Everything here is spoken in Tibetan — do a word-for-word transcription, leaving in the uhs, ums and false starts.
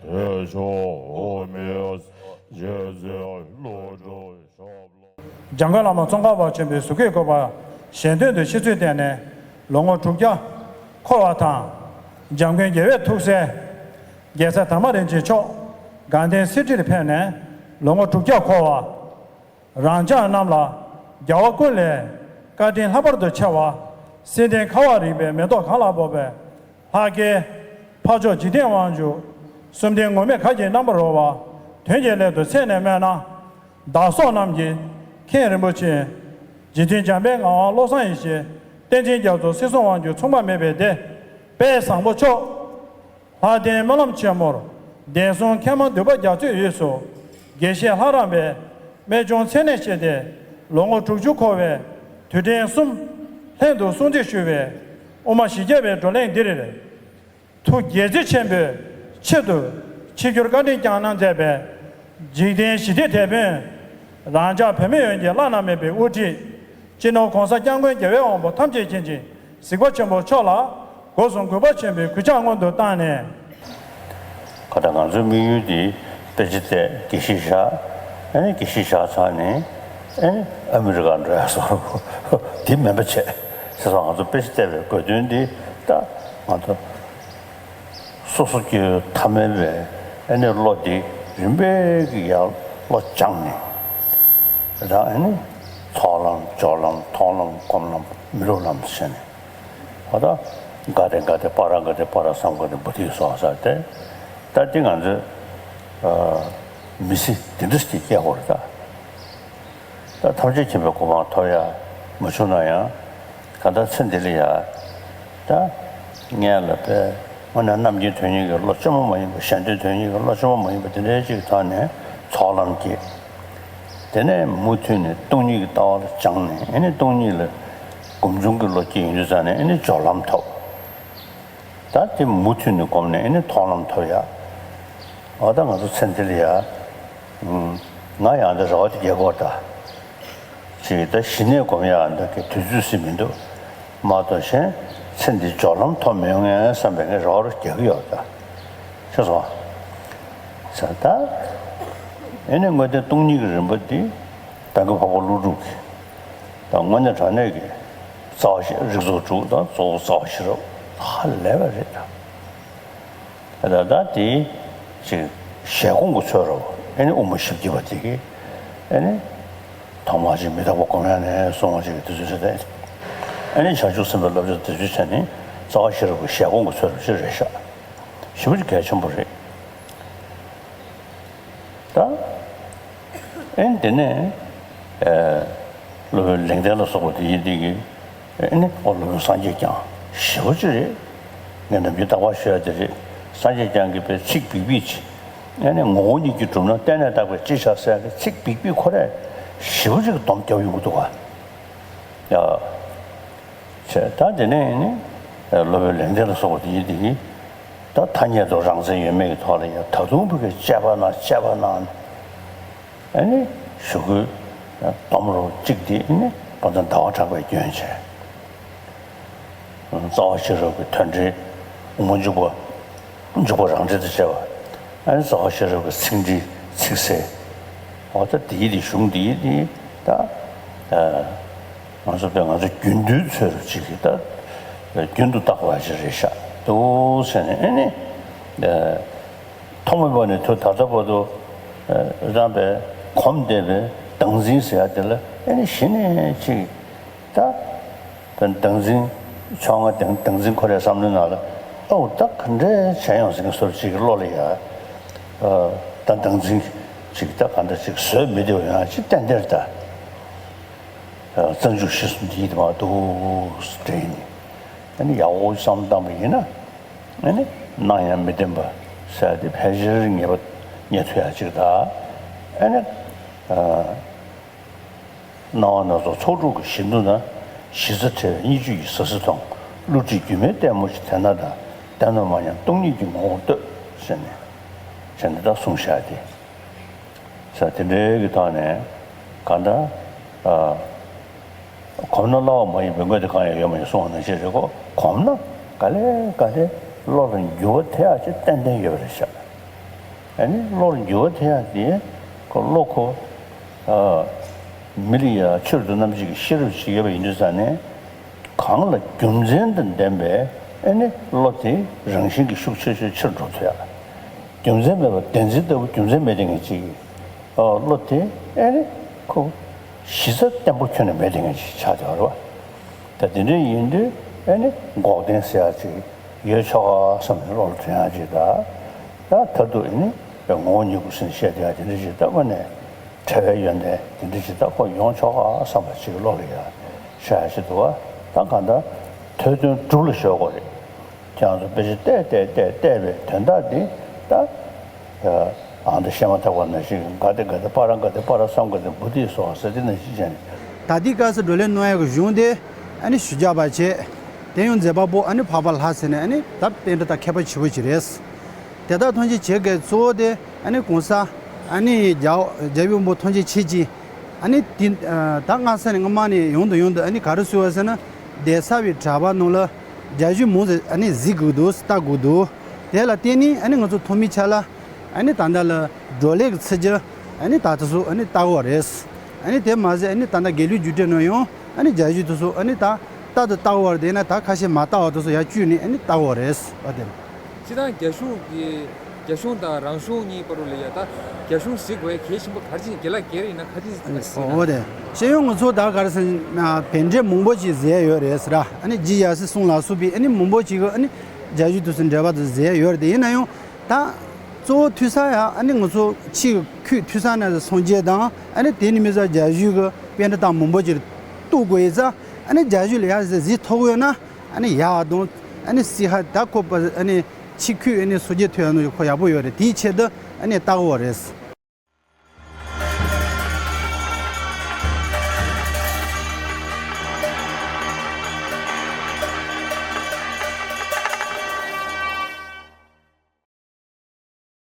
དེ་ཆོག་མི་རྗེ་བཙུན་བློ་གྲོས་ཞབས་ལ། འཇམ་མགོན་བླ་མ་ཙོང་ཁ་པ་ཆེན་པོའི་གཟུགས་སྐུའི་བཀོད་པ་གཞན་དོན་དུ་ཤེས་ཚུལ་བསྟན་ནས་ལོ་ངོ་དྲུག་བརྒྱ་འཁོར་བ་དང་། འཇམ་མགོན་རྒྱལ་བའི་ཐུགས་སྲས་རྒྱལ་སྲས་དར་མ་རིན་ཆེན་མཆོག་དགའ་ལྡན་གསེར་ཁྲིར་ཕེབས་ནས་ལོ་ངོ་དྲུག་བརྒྱ་འཁོར་བ། རང་ཅག་རྣམས་ལ་རྒྱལ་བ་ཀུན་ལས་བཀའ་དྲིན་ལྷག་པར་དུ་ཆེ་བ། བསིལ་ལྡན་ཁ་བ་རིག་པའི་མེ་ཏོག་གང་ལ་ཕོག་པའི་ལྷ་སྐལ། འཕགས་མཆོག་འཇིག་རྟེན་དབང་ཕྱུག་གསུམ་ལྡན་ངུར་སྨྲིག་གར་གྱི་རྣམ་པར་རོལ་པ། དོན་གྱི་སླད་དུ་ཚད་ནས་སྨྲས་ན། བདག་སོགས་རྣམས་ཀྱི་མཁྱེན་རིན་པོ་ཆེ། རྗེ་བཙུན་འཇམ་དཔལ་ངག་དབང་བློ་བཟང་ཡེ་ཤེས། བསྟན་འཛིན་རྒྱ་མཚོ་སྲིད་གསུམ་དབང་ཕྱུག་མཚུངས་པ་མེད་པའི་སྡེ། དཔལ་བཟང་པོ་མཆོག་ལྷ་ལྡན་སྨོན་ལམ་ཆེན་མོར་གདན་གསུམ་མཁས་མང་འདུས་པ་རྒྱ་མཚོའི་དབུས་སུ་དགེ་བཤེས་ལྷ་རམས་པའི་རྨད་བྱུང་མཚན་གནས་བཞེས་ཏེ་ལོ་ངོ་དྲུག་ཅུ་འཁོར་བའི་དུས་དྲན་གསུམ་ལྷན་དུ་སྲུང་བརྩི་ཞུ་བའི་དབུ་མ་བཞི་བརྒྱ་པའི་བགྲོ་གླེང་འདིར་ཐུགས་དགྱེས་མཛད་ཆེན་པོས་ཆེད་དུ་ཆིབས་བསྒྱུར་བཀའ་དྲིན་བསྐྱངས་གནང་མཛད་པའི་འཇིག་རྟེན་ཞི་བདེའི་དེད་དཔོན་རང་ཅག་བོད་མི་ཡོངས་ཀྱི་བླ་ན་མེད་པའི་དབུ་ཁྲིད། སྤྱི་ནོར་༸གོང་ས་༸སྐྱབས་མགོན་རྒྱལ་བའི་དབང་པོ་ཐམས་ཅད་མཁྱེན་ཅིང་གཟིགས་པ་ཆེན་པོ་མཆོག་ལ་སྒོ་གསུམ་གུས་པ་ཆེན་པོས་གུས་ཕྱག་སྔོན་དུ་བཏང་ནས། ཁ་ད་ང་ཚོའི་དམིགས་ཡུལ་འདི་དཔེ་ཆ་བལྟས་དགེ་བཤེས་བཞག་ཨ་ནི་དགེ་བཤེས་བཞག་ཚར་ནས་ཨ་ནི་ཨ་མི་རི་ཀ་འགྲོ་ཡ་སོགས་འདི་མིན་པ་བྱས་ཟེར་སོང་། ང་ཚོ་དཔེ་ཆ་བལྟས་པའི་དགོས་དོན་འདི་ད་ང་ཚོ། སོ་སོ་སྐྱེ་བོ་ཐ་མལ་པའི་ཨ་ནི་བློ་འདི་རིམ་པས་ཀྱི་ཡར་བློ་སྦྱངས་ནས། ད་ཨ་ནི་ཚོགས་ལམ་སྦྱོར་ལམ་མཐོང་ལམ་སྒོམ་ལམ་མི་སློབ་ལམ་ཟེར་ནས། འོ་ད་ག་དེ་ག་དེ་པ་ར་ག་དེ་པ་ར་སམ་ག་དེ་བོ་དྷི་སྭཱ་ཧཱ་ཟེར་ཏེ། ད་འདི་ང་ཚོས་མི་ཚེ་འདི་འདྲ་ཞིག་སྐྱེལ་དགོས་རེད་ད། ད་ཐམས་ཅད་མཁྱེན་པའི་གོ་འཕང་ཐོབ་ཡ་མ་བྱུང་ན་ཡང་། གང་ལྟར་ཚེ་འདི་ལ་ཡ། ད་ངས་ལ་པའི་དངོས་གནས་རྣམ་མཁྱེན་དོན་གཉེར་གྱི་བློ་བཅོས་མ་མ་ཡིན་པ། གཞན་དོན་དོན་གཉེར་གྱི་བློ་བཅོས་མ་མ་ཡིན་པ་དེ་འདྲའི་ཅིག་ཐོག་ནས་ཚོགས་ལམ་སྐྱེས། དེ་ནས་མུ་མཐུད་ནས་སྟོང་ཉིད་ཀྱི་ལྟ་བ་ལ་སྦྱངས་ནས་ཨ་ནི་སྟོང་ཉིད་ལ་སྒོམ་བྱུང་གི་བློ་སྐྱེས་ཡོང་དུས་ཙང་ནས་ཨ་ནི་སྦྱོར་ལམ་ཐོབ། ད་དེ་མུ་མཐུད་ནས་སྒོམ་ནས་ཨ་ནི་མཐོང་ལམ་ཐོབ་ཡ། འོ་ད་ང་ཚོ་ཚེ་འདི་ལ་ཡ། ང་ཡང་འདི་རེ་བ་དེ་རྒྱག་གི་ཡོད་ད། ཅིག་ད་གཞི་ནས་སྒོམ་ཡ་འདི་གི་དུས་ཚོད་ཟིན་མི་འདུག་མ་གཏོགས་གཞན་ཚེ་འདི་སྦྱོར་ལམ་ཐོབ་མི་ཡོང་ངས་བསམ་པའི་ངས་རེ་བ་རེ་རྒྱག་གི་ཡོད་ད། ཤེས་སོང་། ས་ད། ཨེ་ནི་དངོས་བསྟན་སྟོང་ཉིད་ཀྱི་རིམ་པ་འདི་ད་གི་འཕགས་པ་ཀླུ་སྒྲུབ་ཀྱི་ད་དངོས་གནས་དྲང་གནས་ཀྱི་རྩ་བ་ཤེས་རིག་ཚོགས་དྲུག་དང་གཙོ་བོ་རྩ་བ་ཤེས་རབ་ཧ་ལས་པ་རེད་ད། ད་ལྟ་དེ་ཅིག་ཞལ་སྒོང་གི་ཚོད་རོ། ཨེ་ནི་དབུ་མ་བཞི་བརྒྱ་པ་དེ་གི་ཨེ་ནི་ཐོག་མར་ཅིག་མི་རྟག་པ་སྒོམ་ཡ་ནས་སོང་བ་ཅིག་དེ་ཚོ་བྱས་ཏེ། ཨེ་ནི་བྱང་ཆུབ་སེམས་དཔའི་བསླབ་བྱ་དེ་ཚོ་བྱས་ནས་རྩ་བ་ཤེས་རབ་ཀྱི་ཞལ་སྒོང་གི་ཚོད་རོ་ཅིག་རེད་ཤག་ཞེ་པོ་ཅིག་གལ་ཆེན་པོ་རེད། ད་ཨེ་ནི་དེ་ནས་ཨེ་སློབ་དཔོན་ལེགས་ལྡན་ལ་སོགས་པ་དེ་ཡིན་དེ་གི་ཨེ་ནི་ཨོ་སློབ་དཔོན་སངས་རྒྱས་བསྐྱངས་ཞེ་པོ་ཅིག་རེད། ངས་ནམ་རྒྱུན་རྟག་པར་ཞུ་ཡ་དེ་རེད། སངས་རྒྱས་བསྐྱངས་ཀྱི་པའི་ཚིག་འབིགས་པིག་ཅིག་ཨེ་ནི་ངོ་བོ་ཉིད་ཀྱིས་གྲུབ་ན་རྟེན་ལས་བཏགས་པའི་ཅི་བྱ་ཟེར་ཡ་གི་ཚིག་འབིགས་པིག་ཁོ་རས་ཞེ་པོ་ཅིག་སྡོམ་རྒྱབ་ཡོང་གི་འདུག་ག་ཡ། བྱས་ད་དེ་ནས་ནི་སློབ་དཔོན་ལེགས་ལྡན་ལ་སོགས་པ་དེ་ཡིན་དེ་གི་ད་ཐ་སྙད་དུ་རང་མཚན་ཡོད་མེད་ཀྱི་ཐོག་ལ་ཡང་ད་དུང་བུ་གའི་དཔྱད་པ་ན་དཔྱད་པ་ན་ཨ་ནི་ཞུ་སྐུལ་སྡོམ་རོགས་གཅིག་དེ་ནི་དཔེ་མཚོན་ཟླ་བ་གྲགས་པས་བསྐྱོན་བྱས། རྩ་བ་ཤེས་རབ་ཀྱི་དོན་འགྲེལ་དབུ་མ་འཇུག་པ། འཇུག་པ་རང་འགྲེལ་དུ་བྱས་པ། ཨ་ནི་རྩ་བ་ཤེས་རབ་ཀྱི་ཚིག་འགྲེལ་ཚིག་གསལ། འོ་ད་འདིའི་དེ་གཞུང་འདིའི་དེ་ད་ང་ཚོ་པས་ང་ཚོ་རྒྱུན་དུ་འཚོལ་རུ་ཅིག་གིས་ད་རྒྱུན་དུ་བརྟག་པ་ཞིག་རེད་ཤག་འདུག་ཟེར་ནས་ཨ་ནི་ཐོག་མེད་པ་ནས་ཐོས་ད་ལྟ་བར་དུ་རང་པས་གོམས་བསྡད་པའི་བདག་འཛིན་ཟེར་ཡ་དེ་ལ་ཨ་ནི་གཞི་ནས་ཅིག་ད། ད་བདག་འཛིན་ཆོག་ང་བདག་བདག་འཛིན་ཁོ་རའི་བསམ་བློའི་ནང་ལ་ཨོ་ད་ག་འདྲས་བྱས་ཡོང་ཟེར་མཁན་བཟོ་འདྲ་ཅིག་གི་བློ་ལ་ཡ། ད་བདག་འཛིན་ཅིག་ད་ག་འདྲ་ཅིག་བཟོས་མི་བདེ་བ་ཡང་ཅིག་ཏན་ཏན་ད། རྩ་འཇུག་གཞིར་གསུམ་འདི་ཡིད་དུ་མ་འདུག་འདྲ་ཡིན། ཨ་ནི་ཡག་པོ་བསམ་བཏང་པ་ཡིན་ན། ཨ་ནི་སྣང་ཡང་མི་བདེན་པ་ཟེར་ཏེ་ཕལ་ཆེར་ངེས་པ་རྙེད་ཐུབ་ཡག་ཅིག་ད། ཨ་ནི། སྣང་བ་སྣ་ཚོགས་ཚོགས་དྲུག་གི་གཞི་མདོ་ན། གཞི་རྩ་བྲལ་བའི་གཉིས་བཅུ་ཡི་ཟབ་ཟིལ་མཐོང་། བསླུ་བྲིད་སྒྱུ་མའི་ལྟད་མོ་ཞིག་དེ་ན་ད། བདེན་ནོ་མ་ཉམས་སྟོང་ཉིད་ཀྱི་ངོ་བོར་ལྟོས། ཟེར་ནས། ཟེར་ནས་ད་གསུངས་བཞག་སྟེ། ས་དེ་འདྲའི་གི་ཐོག་ནས་གང་ལྟར། གོམས་ན་སླ་བ་མ་ཡིན་པའི་དངོས་དེ་གང་ཡང་ཡོད་མ་ཡིན་གསུངས་པ་ནང་བཞིན་རེད་གོ། གོམས་ན་ག་ལེ་ག་ལེ་བློ་ལ་འགྱུར་བ་ཐེབས་ཡག་ཅིག་ཏན་ཏན་ཡོད་པ་རེད་ཤག་ཨ་ནི་བློར་འགྱུར་བ་ཐེབས་ཡག་དེ་ཁོ་བློ་ཁོ། ཨ། མི་ལ་ཡ་ཆོས་སྒྲུབ་རྣམ་འབྱེད་ཀྱི་ཤེས་རབ་ཅིག་ཡོད་པ་ཡིན་དུས་ཙང་ནས། གང་ལ་རྒྱུ་མཚན་དང་ལྡན་པའི་ཨ་ནི་བློ་དེ་རང་བཞིན་གྱིས་ཤུགས་ཆེ་ཆེ་ཆེར་འགྲོ་ཐུབ་ཡག་རྒྱུ་མཚན་མེད་པར་བདེན་འཛིན་ལྟ་བུ་རྒྱུ་མཚན་མེད་མཁན་ཅིག་ཨ། བློ་དེ་ཨ་ནི་ཁོ་གཞི་རྩ་བརྟན་པོ་ཁྱོན་ནས་མེད་མཁན་ཅིག་ཆགས་བསྡད་པ་རེད་བ། ད་དེ་འདྲ་ཡིན་དུས་ཨ་ནི་འགོག་བདེན་ཟེར་ཡག་ཅིག་ཡོད་ཆོག་ག་བསམ་ནས་བློ་ལ་དྲན་ཡག་ཅིག་དང་། ད་ད་དུང་ཨ་ནི་ངོ་བོ་ཉིད་སྐུ་ཟེར་ནས་བཤད་བསྡད་ཡག་དེ་འདྲ་ཅིག་ད་དངོས་གནས་བྲལ་བའི་ཡོན་ཏན་དེ་འདྲ་ཅིག་ད་ཁོ་ཡོང་ཆོག་ག་བསམ་པ་ཅིག་བློ་ལ་ཡ་ཤར་ཡག་ཅིག་འདུག་བ། ད་གང་ལྟར་ཐོས་དོན་སྒྲུབ་ལ་གཞོལ་དགོས་རེད། ཁྱེད་རང་ཚོ་དཔེ་ཆ་བལྟས་བལྟས་བལྟས་བལྟས་པའི་དོན་དག་འདི་ད། ཨ། ཨ་འདི་བཤད་མ་ཐག་པ་ནང་བཞིན་ག་དེ་ག་དེ་པ་ར་ག་དེ་པ་ར་སམ་ག་དེ་བུ་དེ་སོགས་ཟེར་དེ་ནང་བཞིན་བྱས་ནས། ད་ལྟའི་སྐབས་སུ་བགྲོ་གླེང་གནང་ཡག་གི་གཞུང་དེ་ཨ་ནི་ཞུ་རྒྱག་པ་བྱས། དེ་ཡང་མཛད་པ་པོ་ཨ་ནི་འཕགས་པ་ལྷ་ཟེར་ནས་ཨ་ནི་ད་པཎྜི་ཏ་མཁས་པ་ཆེ་བོ་ཅིག་རེད། དེ་དག་ཐམས་ཅད་བྱེད་དགོས་གཙོ་བོ་དེ་ཨ་ནི་གོང་ས་ཨ་ནི་རྒྱལ་རྒྱལ་བའི་དབང་པོ་ཐམས་ཅད་མཁྱེན་ཅིང་། ཨ་ནི་དེ་ད་སྔ་ས་ནས་སྔ་མ་ནས་ཡོང་དུ་ཡོང་དུ་ཨ་ནི་ག་རེ་གསུངས་པ་ཟེར་ན། གདན་ས་བའི་གྲྭ་པ་རྣམས་ལ་རྒྱ་གཞུང་མང་ཙམ་ཨ་ནི་གཟིགས་དགོས་འདུག་ལྟ་དགོས་འདུག་དེ་ལ་བརྟེན་ནས་ཨ་ནི་ང་ཚོ་ཐོག་མའི་ཆ་ལ་ཨ་ནི་ད་ལྟ་ལ་བགྲོ་གླེང་གི་ཚིག་རྒྱུ་ཨ་ནི་ད་ལྟ་སུ་ཨ་ནི་ལྟ་བ་རེད། ཨ་ནི་དེ་མ་ཟད་ཨ་ནི་ད་ལྟ་དགེ་ལུགས་རྒྱུགས་སྤྲོད་ནང་ཡང་ཨ་ནི་རྒྱ་གཞུང་དེ་ཚོ་ཨ་ནི་ད་ལྟ་དུ་ལྟ་བར་དེ་ན་ད་ཁ་ཤས་མ་ལྟ་བ་དེ་ཚོ་ཡར་བཅུག་ནས་ཨ་ནི་ལྟ་བ་རེད་བ་དེ། སྤྱིར་བཏང་རྒྱ་གཞུང་གི་རྒྱ་གཞུང་དང་རང་གཞུང་གཉིས་བར་ལ་ཡ་ད་རྒྱ་གཞུང་གཟིགས་དགོས་གལ་ཆེན་པོ་ག་རེ་བྱས་ནས་རྒན་ལགས་སྒེར་ཡིན་ན་ག་རེ་བྱས་ནས་གཟིགས་ན། འོ་དེ་ཤེས་ཡོན་ང་ཚོ་ད་ག་རེ་ཟེར་ན་བན་དེ་མང་པོ་ཅིག་མཛད་ཡོད་རེད་ཟེར་ར། ཨ་ནི་རྗེ་རྒྱལ་སྲས་གསུང་ལ་སོགས་པའི་ཨ་ནི་མང་པོ་ཅིག་གི་ཨ་ནི་རྒྱ་གཞུང་དེ་ཚོ་འབྲེལ་བ་དེ་མཛད་ཡོད་རེད། དེ་ཡིན་ན་ཡང་ད་གཙོ་བོ་ཐོས་ས་ཡ་ཨ་ནི་ང་ཚོ་ཕྱི་ཁུལ་ཐོས་ས་ན་སངས་རྒྱས་དང་ཨ་ནི་དེ་ནི་མི་ཚོ་རྒྱ་གཞུང་གི་པཎྜི་ཏ་མང་པོ་ཅིག་གཏུག་དགོས་ཡིན་ཙང་། ཨ་ནི་རྒྱ་གཞུང་ལ་ཡ་གཟིགས་ཐུབ་ཡོད་ན། ཨ་ནི་ཡག་དང་། ཨ་ནི་སི་ཧ་ད་ཁོ་པ་ཨ་ནི་ཕྱི་ཁུལ་ཨ་ནི་སོ་སྐྱེ་ཐོན་ཡག་ནང་ཁོ་ཡག་པོ་ཡོད་རེད། དེའི་ཆེད་དུ་ཨ་ནི་ལྟ་དགོས་རེད།